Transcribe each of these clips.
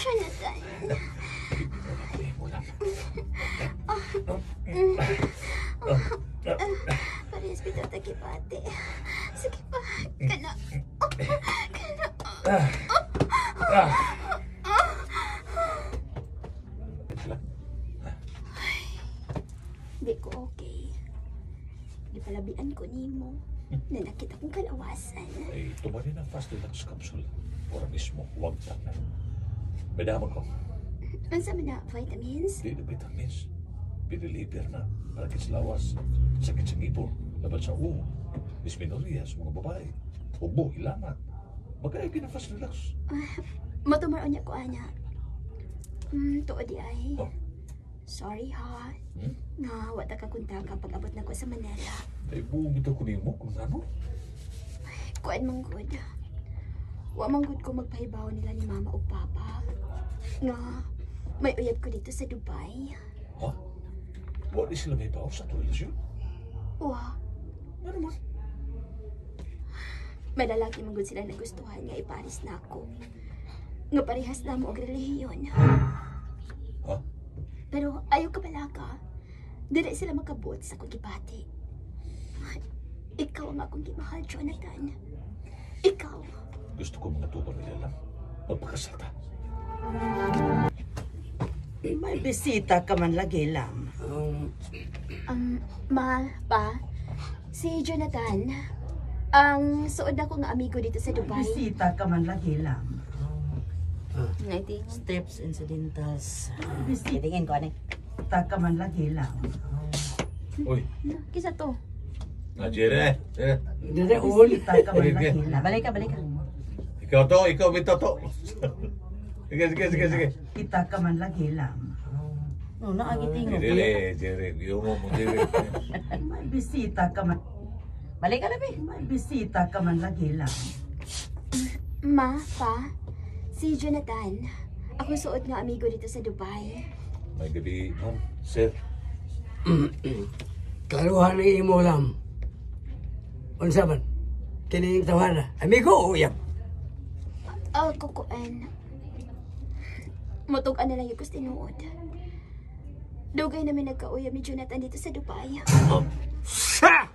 Jonathan. Mo lang. Parehas bitaw ta gibati. Sige pa. Kana. Kana. Di ko okay. Gipalabian ko nimo. Nanakit akong kalawasan. Ay, tumanin ang Fast Deluxe Capsule. Ora mismo, huwag na. May damag ko. Unsa man na vitamins? Di na vitamins. Piniliber na. Malakit sa lawas. Sakit sa ngipon. Laban sa ulo. Dysmenorrhea sa mga babae. Ubo, hilangat. Magkaya na Fast Deluxe. Matumaron niya ko ana. Tuod di ay. Oh. Sorry ha. Hmm? Nga wa ta ka kontaka pag abot na ko sa Manila. Ay, buong ito ko nimo kung ano. Kuan man gud. Wa man gud ko magpahibaw nila ni Mama ug Papa. Nga may uyab ko dito sa Dubai. Ha? Wa di sila may baw sa ato relasyon? Wa, Ano man? May lalaki man gud sila nagustuhan nga iparis na ako. Nga parehas na mo og relihiyon. Ha? Pero ayaw ka balaka. Dili sila makabot sa akong gibati. Ikaw ang akong gimahal, Jonathan. Ikaw. Gusto ko mga tubang nila lang. Magpakasal ta. May bisita ka man lagi, Lam. Ma, pa, si Jonathan, ang suod ako nga amigo dito sa Dubai. Bisita ka man lagi, Lam. Ngaiting. Steps, incidentals. Bisita Titingin ko ani. ka man lagi, Lam. Uy, Kisa to? na Jere. Jere. Dire ul. Bisita ka man lagi, Lam. Balik ka, balik ka. Ikaw to, ikaw bitaw to. Sige, sige, sige, sige. Kita ka man lagi, Lam. No, naagiting. Jere, Jere, yung mo mo, Jere. May bisita ka man. Balik ka labi. May bisita ka man lagi, Lam. Ma, pa, si Jonathan, akong suod nga amigo dito sa Dubai. May gabi, ma'am, sir. Klaruhan ni imo, Lam. Unsa man? Kining tawhana. Amigo o uyab? Ah, kukuan. Mutug-an na lang yung tinuod. Dugay namin nagkauyab ni Jonathan dito sa Dubai. Sa!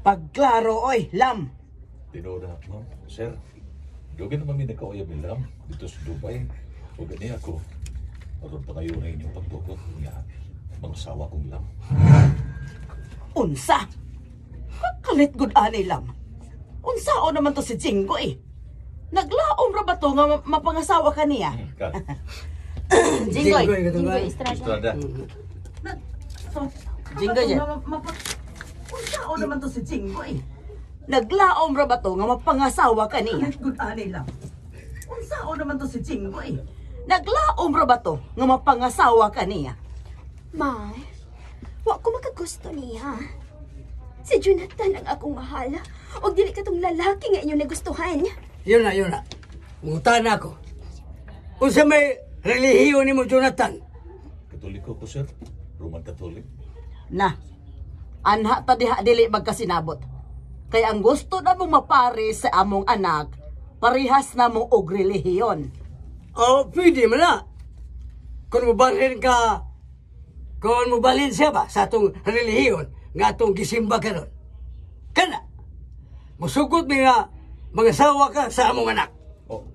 Pagklaro, oy, Lam. Tinuod na, ma'am, sir. Dugay naman may nagkauyab ni Lam dito sa Dubai. O gani ako. Aron pa kayo na inyong pagtukot nga mga sawa kong Lam. Unsa? Kakalit gud ani, Lam. Unsa o naman to si Jinggo eh. Naglaom ra ba to nga mapangasawa ka niya? Ka, Jinggoy. Jinggoy, katong Jinggoy Estrada. Estrada. Jinggoy dyan. Unsa o naman to si Jinggoy? Naglaom ra ba to nga mapangasawa ka niya? Good ani lang. Unsa o naman to si Jinggoy? Naglaom ra ba to nga mapangasawa ka niya? Ma, wa ko makagusto niya. Si Jonathan ang akong mahal. Og dili katong lalaki nga inyong nagustuhan. Yun na, yun na. Mangutana ako. Unsa may relihiyon nimo, Jonathan? Katoliko ko, sir. Roman Catholic. Na, anha ta diha dili magkasinabot. Kay ang gusto na mong mapare sa among anak, parehas na mo og relihiyon. Oh, pwede man na. Kung mobalhin ka, kung mobalhin siya ba sa atong relihiyon nga atong gisimba karon. Kana, musugot mi nga mga sawa ka sa among anak. Oh,